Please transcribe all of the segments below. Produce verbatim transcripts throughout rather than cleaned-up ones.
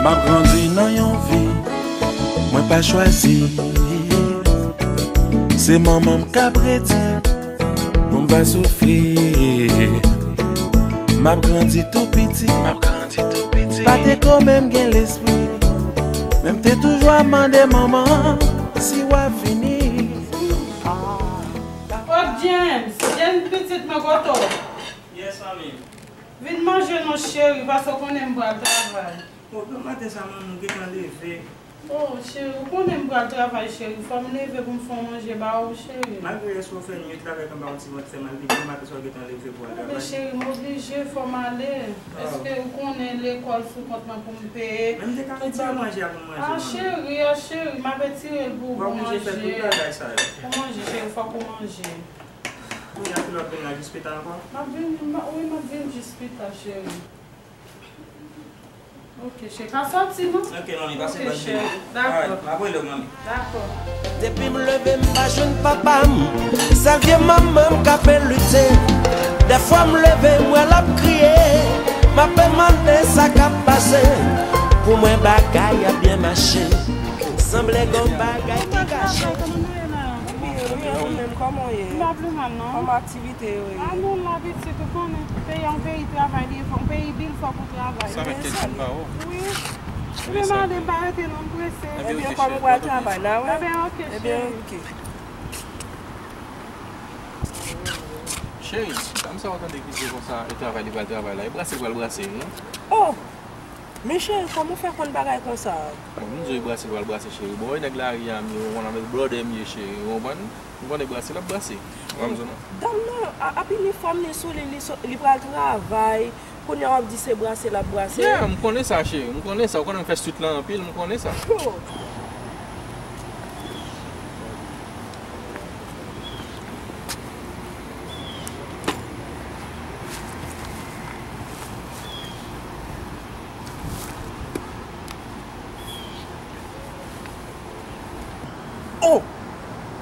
M ap grandi nan yon vi mwen pa chwazi. Se manman m k ap redi pou m pa soufri. M ap grandi tou piti. M ap grandi tou piti. Pa te ko menm gen lespri. Men m te toujou ap mande manman si w ap vini. Oh, James, James, pitit mwen, kote w? Yes, mami. Vin manje non, cheri, paske w konnen m pral travay. Oh, bon maten sa, manman, ou gentan leve. Oh, cheri, ou konnen m pral travay, cheri. Fò m leve pou m fè w manje ba ou, cheri. Malgre yè swa w fè nwit la avèk anba yon ti vant fè mal, vin bon maten sa w gentan leve pou w al travay. Men cheri, m oblije, fò m ale. Ah. Èske ou konnen lekòl sou kont mwen pou m peye? Men m te ka retire manje a pou m manje, manman. Ah, cheri, ah, cheri, m ap retire l pou ou pou manje. Ou pa oblije fè tout bagay sa yo. Pou manje, cheri, fòk ou manje. Kounye a, kilè w ap vin la, jis pita ankò? M ap vin, m ap, wi, m ap vin jis pita, cheri. Ok, cheri, pa sòti, non? Ok, manmi, pase bòn jounen. Ok, cheri, dakò. Alright, m ap rele w, manmi. Dakò. Depi m leve, m pa jwenn papa m. Sèl vye manman m k ap lite. Dèfwa m leve, m wè l ap kriye. M ap mande sa k ap pase. Pou mwen, bagay ap byen mache. Sanble gon bagay ki kache. Wi, wi, ou menm, kòman w ye? M pa pli mal, non. Kòman aktivite yo ye? A, nou la, pitit, ou konnen. Peyi a yon peyi travay li ye, fò, yon peyi bil, fòk ou travay. Sa avèk kèk joun pa ou? Wi. Wi, m ale, m pa rete, non, m prese. Ebyen, kòm ou pral travay la, wi. Ebyen, ok, cheri. Ebyen, ok. Cheri, dam sa w tande ki di konsa, e travay li pral travay la, e brase l pral brase, non? Oh! Men cheri, kòman w fè konn bagay konsa? Bon, m di w e brase l pral brase, cheri. Bon, e nèg lari a m ye, ou konn avèk blòdè m ye, cheri, ou konprann? M konnen brase l ap brase. Ou pa bezwen non. Dam nan, a, ap inifòm li sou li, li so-, li pral travay. Kounye a w ap di se brase l ap brase. Yeah, m konnen sa, cheri. M konnen sa. Ou konnen m fè swit lan anpil, m konnen sa. Oh. Oh!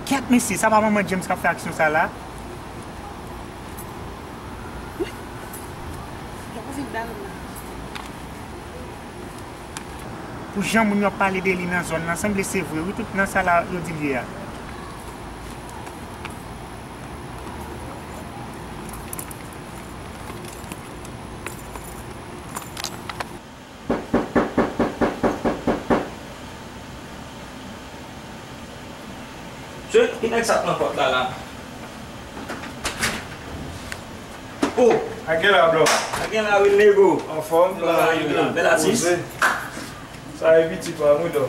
Kèt mesye, sa pa manman James k ap fè aksyon sa la? Wi. Kèt mesye, dam nan. Pou jan moun yo ap pale de li nan zòn nan, sanble se vre, wi, tout nan sa la yo di l ye a. Mesye, ki nèg sa k nan pòt la, la? Oh! Sa gen la, bro? Sa gen la, wi, nego. Anfòm, travay la. Bèl atis. Sa e piti pa m, wi, dò.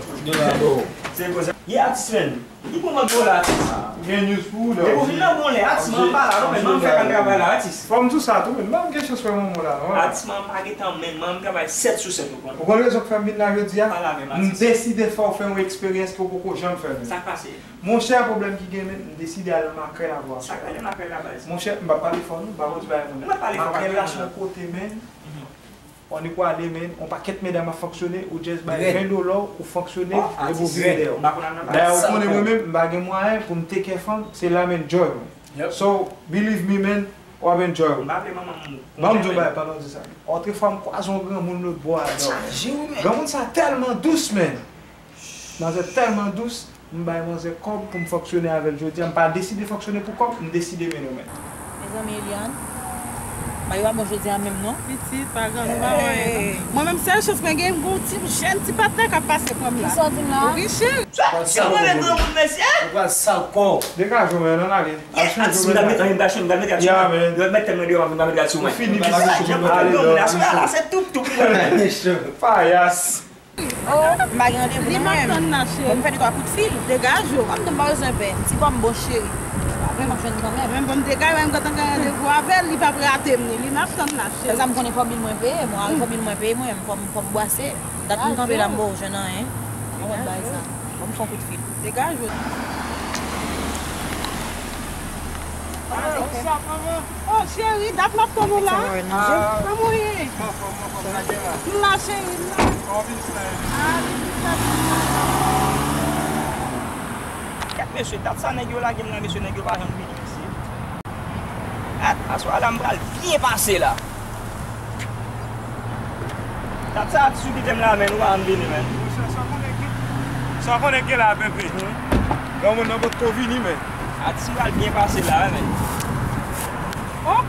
Se konsa. Ye atis, menm. Li pran mwen gwo la, atis. Gen news pou ou, dò. Depi w vin nan bon lè, atis, man pa la, non, men man fè kan travay la, atis. Fò m di w sa tou, men m pa gen chans wè manman w la, non. Atis, man pa gen tan, men man travay sèt sou sèt, ou konn. Ou konn rezon k fè m vin la jodi a? M deside fè w fè yon eksperyans ke w poko janm fè, men. Sa k pase? Monchè, pwoblèm ki gen, men, m deside al nan makrèl avè w aswè a. Sa k rele makrèl la, baz? Monchè, m p ap pale fò, non, m pa konn ti bagay, monchè. Ou mèt pale fò. Makrèl la se yon kote, men. On est quoi, les men, on pakèt medam ap fonksyone, ou just bay ven dola, ou fonksyone, epi ou vire dèyè w. Dayè, ou konnen mwen menm, m pa gen mwayen pou m take care fanm, se love and joy mwen. So, believe me, man, w ap enjoy ou. Ban m di w bagay, pandan w di sa. Otrefwa, m kwaze yon granmoun lòtbò a, dò. Granmoun sa tèlman dous, man. Manzè tèlman dous, m bay manzè kòb pou m fonksyone avè l jodi a. M pa deside fonksyone pou kòb, m deside mennen w, men. Mezanmi, Eliane, bagay yo pa bon jodi a menm, non. Pitit, pa grave, nou pa wè anyen, non. Mwen menm, sèl chans mwen gen, m gen yon ti jèn ti patnè k ap pase pran m la. Kisa w di m la? Wi, cheri. Sa, sa mwen menm granmoun, mesye. Ou pral sal kò w. Degaje w, men, ann ale. Al chanje w, men. Atis, m ta met, m ta chanje, m ta met atis. Yeah, man. Yo met tèt mwen deyò, m ta met atis sou mwen. Ou fini, pitit. Sa, jan m ap fè granmoun la, se tout, tout. Payas. Oh, m pa gen randevou non mwen menm. Bon, m fè de twa kout fil. Degaje w. Kòm tou m pa bezwen pè. Ti bò m bon cheri. Apre m ap jwenn kanmenm. Mwen bon m degaje, mwen m gentan gen randevou avè l, li p ap rate m ni. Li m ap tann la, cheri. Sèl sa m konnen fò bil mwen peye, mwen fò bil mwen peye mwen, fò m, fò m bwase. Dat m kanpe la m pa jwenn anyen. Mwen konn bay sa. Fò m fè yon kout fil. Degaje w. Oh, cheri, dat m ap tann ou la. Kòman w ye? M la, cheri, m la. Ah, vin la. Kèt, mesye, dat sa nèg yo lage m la, mesye, nèg yo pa janm vini, mesye. Kèt, aswè a la, m pral byen pase la. Dat sa Atis ou kite m la, men, ou pa janm vini, men. Sa w konnen ki, sa w konnen ki la, bebe. Granmoun nan potko vini, men. Atis pral byen pase la, men. Oh!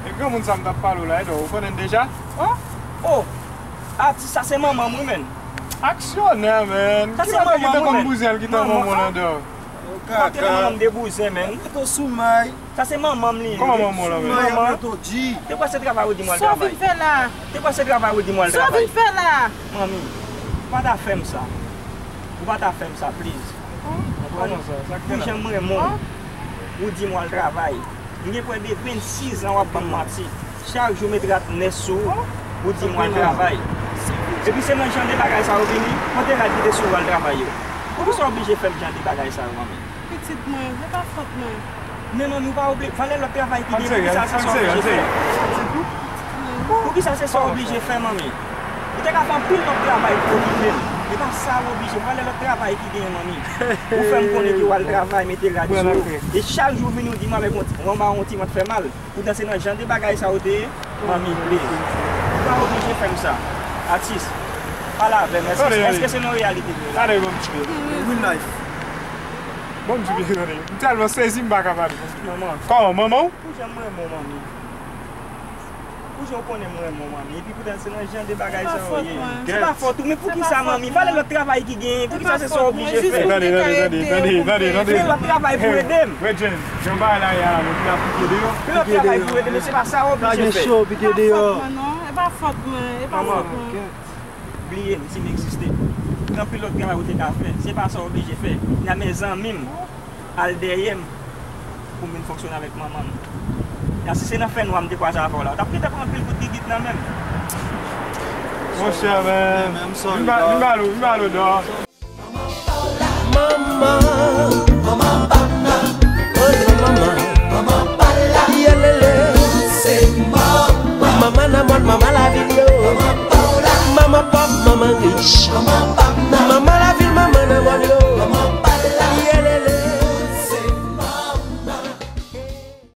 E granmoun sa m t ap pale w la, e, ou konnen l deja? Oh! Oh! Atis, sa se manman m, wi, men. Aksyonè, men. Sa se manman m, wi, men. Kite kòm bouzen l, kite manman w la, dò. Ou kaka. Manman m de bouzen, men. Kite w sou may. Sa se manman m li ye. Kòman manman w la, men? Manman. Te kwè se travay ou di m w al travay. Sa w vin fè la? Te kwè se travay ou di m w al travay. Sa w vin fè la? Manmi, ou pa ta fè m sa. Ou pa ta fè m sa, please. Ou konprann? Kòman sa? Sa k fè la? Pou jan m renmen w, ou di m w al travay. M gen prè de vennsis an w ap ban m manti. Chak jou met rad nèf sou ou, ou di m w al travay. Epi se nan jan de bagay sa yo vini, kote rad ki te sou ou al travay yo? Poukisa w oblije fè m jan de bagay sa yo, manmi? Pitit mwen, e pa fòt mwen. Men manmi, ou pa oblije. Valè lòt travay ki gen, poukisa se sa w oblije fè? Poukisa se sa w oblije fè, manmi? Ou te ka fè anpil lòt travay pou okipe m. E pa sa w oblije. Valè lòt travay ki gen, manmi. Ou fè m konnen ke w al travay, mete rad sou ou. E chak jou w vini, ou di m avèk yon ti, yon ba yon ti vant fè mal. Poutan se nan jan de bagay sa yo te ye, manmi, please. Ou pa oblije fè m sa. Atis, pale avè m. Èske, èske se nan reyalite nou ye la? Tande, bon, m ti pye. Real life. Bon, m ti pye, tande. M tèlman sezi, m pa ka pale. Manman. Kòman, manman w? Pou jan m renmen w, manmi. Pou jan w konnen m renmen w, manmi. Epi poutan se nan jan de bagay sa yo ye. Se pa fòt ou, men poukisa, manmi? Valè lòt travay ki genyen, poukisa se sa w oblije fè? Tande, tande, tande, tande, tande, tande. Men lòt travay pou ede m. Hey, Regine, jan bagay la ye a, men pou la pike deyò. Men lòt travay pou ede, men se pa sa w oblije fè. Pike deyò. E pa fòt mwen, non. E pa fòt mwen, e pa fòt mwen. Manman, bliye m si m egziste. Gen anpil lòt travay ou te ka fè. Se pa sa w oblije fè. Nan men zanmi m. Al dèyè m pou m vin fonksyone avèk manman m. Ya, si se nan fènwa m te kwaze avè w la, ou t ap gentan pran anpil kout gigit nan men m. Monchè, men, vin ba, vin ba l, vin ba l odò. Manman, manman, oh non, manman, manman pa la, yelele, se manman. Manman nan mòn, manman lavil yo, manman pòv, manman rich.